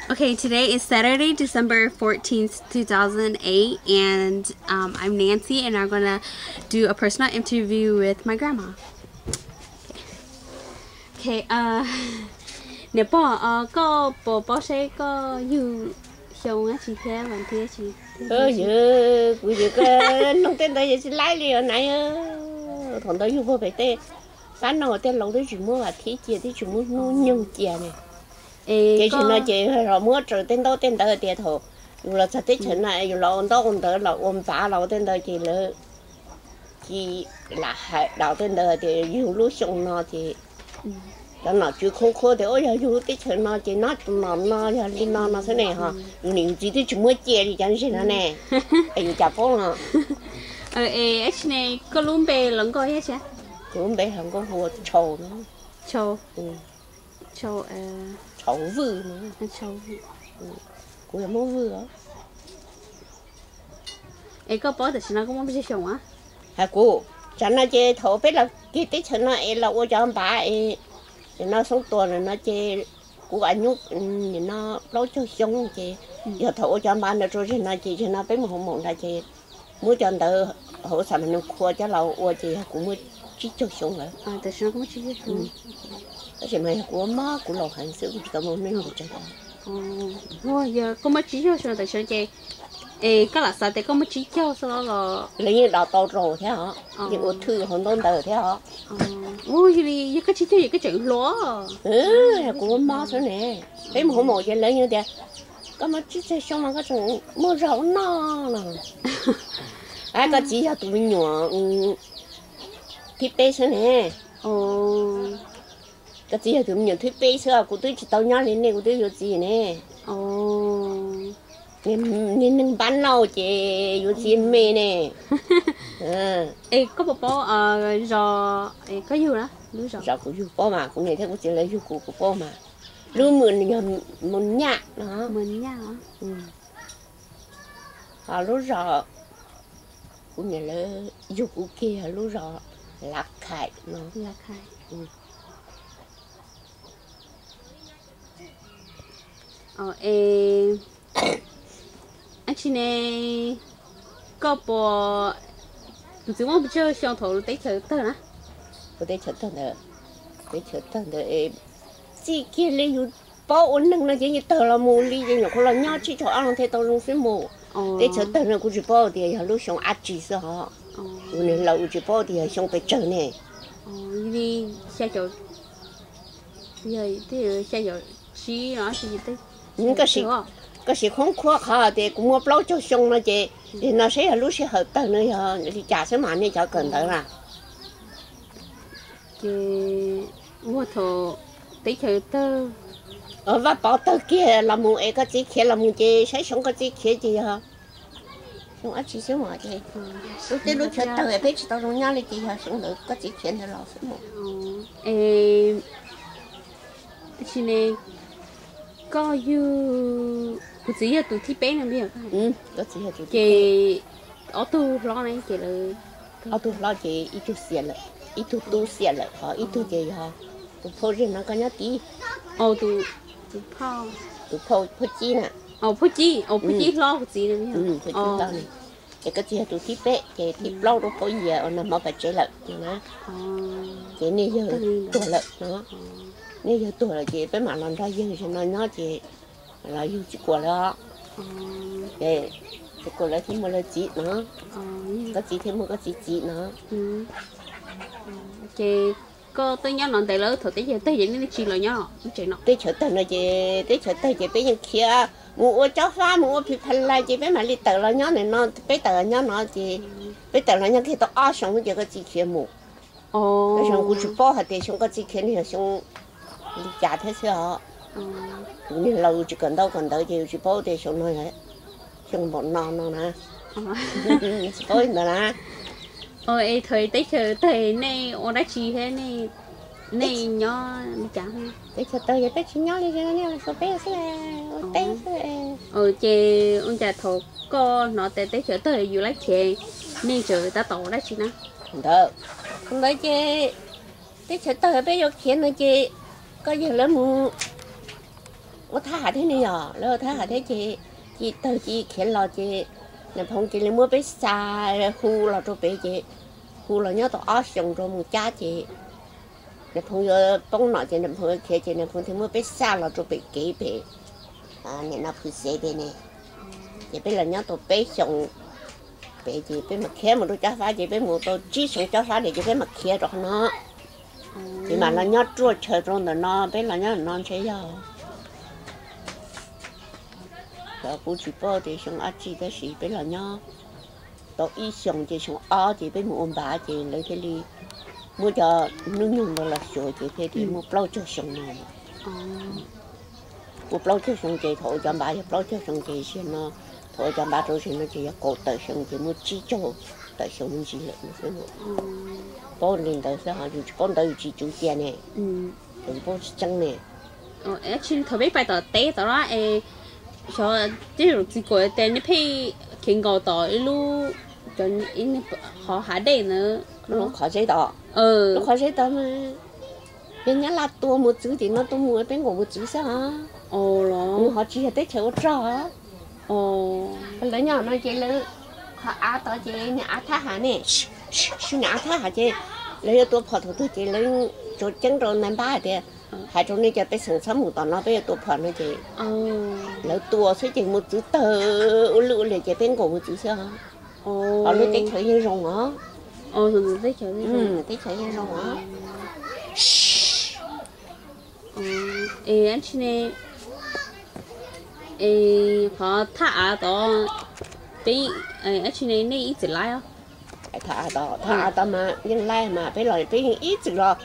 Okay, today is Saturday, December fourteenth, two thousand eight, and um, I'm Nancy, and I'm gonna do a personal interview with my grandma. Okay, uh, niam pog, uh, koj puas paub seb koj yug xyoo dab tsi thiab vas thib dab tsi? Yog, kuv yog koj noog tej ntawd yog tsis laib li os na. Thaum ntawd yug puag pem tej pab no tej laus twb tsis muab vas thib cia, twb tsis muab hnub nyoog cia ne. Ces tam sim no ces los muab raws tej ntaub tej ntawv tias thaum yus los txog teb chaws no yus los ua ntaub ua ntawv los ua npav los ua tej ntawd ces lawv cia li lam hais daus tej ntawd tias yug lub xyoo no ces cov nom tswv khoob khuab tias ua yog yug lub teb chaws no ces nyob tus nom no yog li no no xwb ne ho. Yus niam yus txiv twb tsis muab cia li cov ntseg no ne, es yus cas paub no? Dab tsi ne, koj lub npe hluas nkauj thiab tsis? Kuv lub npe hluas nkauj hu ua Tshau no. Tshau, Tshau Vwj no. Kuv yog Hmoob Vwj os. Es koj paub tam sim no koj muaj pes tsawg xyoo a? Hais kuv, tam sim no ces thaum peb los kiag teb chaws no es los ua cov npav es, tam sim no xoob tuas lawm no ces kuv a nyuj nim no plaub caug xyoo ces yog thaum ua cov npav ntawd rau zeg no ces zeg no peb mus hauv maum nrad ces muab cov ntawv hauv xam mas nws khua coj los ua ces yog kuv muaj tsib caug xyoo lawm. Tab sis mas yog kuv mob kuv laus heev xwb kuv tsis tau muaj neej ua tsev. Yog koj muaj tsib caug xyoo tam sim no ces, es koj lam xav tias koj muaj tsib caug xwb los? Lawv yeej daus tau rau thiab os, yeej ua thwj hauv ntaub ntawv thiab os. Yog li yog koj tsib caug ces koj tseem hluas. Kuv mob xwb ne. Peb mus hauv maum ces lawv yeej tias koj muaj tsib caug xyoo mas koj tseem muaj zog ua noj no. Koj txiv yog tus me nyuam thib peb xwb ne. Koj txiv yog tus me nyuam thib peb xwb, kuv twb tsis tau nyob li nej, kuv twb yuav txiv ne. Niag neeg npab nauj ces yuav txiv me ne. Es koj puas paub zos koj yug, lub zos? Zos kuv yug paub mas, kuv niam thiab kuv txiv lawv yug kuv, kuv paub mas. Lub Mws, yog Mws Nyaj no. Ho lub zos kuv niam lawv yug kuv kiag yog lub zos Lav Khais no. Es dab tsi ne, koj puas, tus txiv muaj pes tsawg xyoo thaum teb chaws tawg na? Ua teb chaws tawg ntawd, teb chaws tawg ntawd txij kiag li yus paub ua neeg no ces yeej tawg los mus li ces nyuam qhuav los nyob tsib caug ob leeg thiaj tau zoo xwb mus. Teb chaws tawg no kuv tsis paub tias yog lub xyoo dab tsi xwb hos. Yus niag laus yus tsis paub tias yog xyoo pes tsawg ne. Koj sim khoob khuab qhov tias kuv muaj plaub caug xyoo no ces, no saib yog lub sij hawm tawg no yog li cas xwb mas nej cov kawm ntawv na. Ces ua thaum teb chaws tawg, Vaj Pov tawg kiag los mus es koj txiv khiav los mus ces saib xyoo koj txiv khiav ces yog xyoo dab tsi xwb mas ces lub teb lub chaw tawg peb tsis tau zoo nyob li ces yog xyoo ntawd koj txiv khiav ntawd los xwb mas. Es dab tsi ne, koj yug, kuv txiv yog tus thib peb no, ces ob tug hlob ne ces lawv, ob tug hlob ces ib tug xiam lawm, ib tug tub xiam lawm ho ib tug ces yog tus phauj zeg no koj nyob tid. Tus phauj, phauj Cib na. Phauj Cib, phauj Cib hlob kuv txiv, phauj Cib hlob ne. Ces koj txiv yog tus thib peb ces thib plaub rau phauj Yias uas nag hmo pais tsev lawm no na. Ces nej yawg tuag lawm no, nej yawg tuag lawm ces peb mam los nrog yawg no nyob ces los yug tsis kuam lawv os. Tsis kuam lawv thiaj muaj lawv txiv no, koj txiv thiaj muaj koj txiv txiv no. Ces koj twb nyob no ntev lawm, thaum teb chaws tawg ces nej tsis los nyob tsev no? Teb chaws tawg no ces teb chaws tawg ces peb yeej khiav mus ua cob fab mus ua phi pha la ces peb mam li tawm los nyob ntawm no, peb tawm los nyob no ces peb tawm los nyob kiag tau ob xyoo ces koj txiv khiav mus. Tab sis kuv tsis paub hais tias xyoo koj txiv khiav no yog xyoo li cas thiab xwb os. Kuv niag laus tsis kawm ntaub kawm ntawv ces tsis paub tias xyoo no, xyoo npaum no no na. Tsis paub li ntawd na. Es thaum teb chaws tawg nej ua dab tsi thiab, nej nyob li cas? Teb chaws tawg ces peb tsis nyob li, nej los xyuas peb xwb, ua teb xwb. Ces ua cas thaum koj hnov tias teb chaws tawg yus lab khiav, nej tseem tab tom ua dab tsi na? Ntawd, ntawd ces teb chaws tawg peb yuav khiav no ces koj yawg lawv mus ua thab ham thiab ne yog, lawv ua thab ham thiab ces ci tawg ci khiav los ces Nais Phoo cia li muab peb xa hu los rau pem ces hu los nyob tau ob xyoos rau mus cab ces Nais Phoo yuav poob nom ces Nais Phoo yuav khiav ces Nais Phoo thiaj muab peb xa los rau pem kev pem, nim no Phwv Xev pem ne. Ces peb los nyob tau peb xyoos pem ces peb mam khiav mus rau Cob Fab ces peb mus tau tsib xyoo Cob Fab ntawd ces peb mam khiav rau qhov no. Ces mam los nyob ruaj chaw rau ntawm no, peb los nyob no ntshe yog cov kuv tsis paub tias xyoo dab tsi tab sis peb los nyob tau ib xyoos ces xyoo ob ces peb mus ua npav ces lawv thiaj li muab cov hnub nyoog ntawd los xyuas ces thiaj li muaj plaub caug xyoo no. Muaj plaub caug xyoo ces thaum ua cov npav yog plaub caug xyoo ces ziag no, thaum ua cov npav rau ziag no ces yog kaum tawm xyoo ces muaj tsib caug tawm xyoo me ntsis lawm no xwb. Paub li ntawd xwb ho yus tsis paub ntawv yus tsis tswv cia ne, yus paub tsis tseeb ne. Tsis thaum peb pais tom teb tod es xyov tej zaum txiv kuam tias nej pheej khiav nkaus tom ib lub, qhov hav dej ntawd, lub qhov zeb tod, lub qhov zeb tod mas yog Nyab Laj tua mos txwv tim no tuaj mus peb nkaum mos txwv xwb os. Nws ho tsis yog teb chaws ua rog. Lawv nyob no ces lawv, qhov av tod ces niag av thab ham ne, niag av thab ham ces lawv yuav tua phom thaum twg ces lawv tsuas ceeb rau nais npab hais tias, hais rau nej cov pej xeem txhob mus tom no peb yuav tua phom no ces lawv tua xwb ces mos txwv tawg ua luj ua liam ces peb nkaum mos txwv xwb os. Ho lub teb chaws yeej zoo os. Teb chaws yeej zoo os. Es dab tsi ne, es qhov thaj av tod, peb, dab tsi ne nej ib txwm laib os? Thaj av tod, thaj av tod mas yeej laib mas peb los peb yeej ib txwm los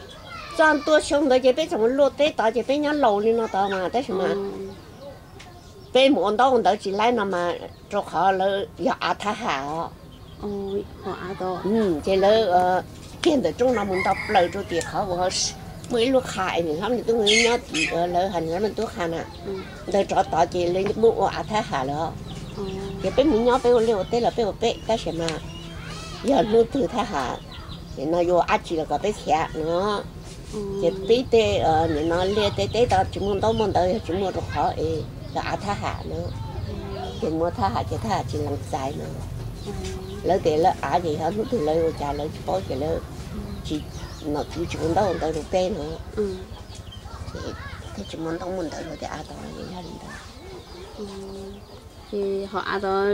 txog ntua xyoo ntawd ces peb tseem luaj teb tod ces peb nyob laus li no tod mas tab sis mas peb mus ua ntaub ua ntawv tsis laib no mas rau qhov lawv yog av thab ham os. Ces lawv kiag ntawm rooj no mus nto plaws rau tim qhov uas muaj ib lub qha es niam hlob me tub nyob tim, lawv hais niam hlob me tub qha na, ntawd rov tod ces lawv muab ua av thab ham lawm os. Ces peb mus nyob peb ua liaj ua teb los peb ua peb tab sis mas yog hnub twg thab ham no yuav ua dab tsi los kom peb khiav no. Ces peb tej nim no liaj tej teb tod tsis muaj ntaub muaj ntawv yog tsis muaj rau qhov es yog av thab ham no. Ces muaj thab ham ces thab ham tsis lees txais no. Lawv tias lawv av ces yog hnub twg lawv ua cas lawv tsis paub ces lawv tsis, nom tswv tsis ua ntaub ua ntawv rau peb no. Ces thiaj tsis muaj ntaub muaj ntawv rau tej av tod yog li ntawd. Ces ho av tod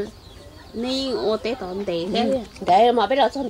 nej yeej ua teb tod ntev thiab? Ntev mas peb los txog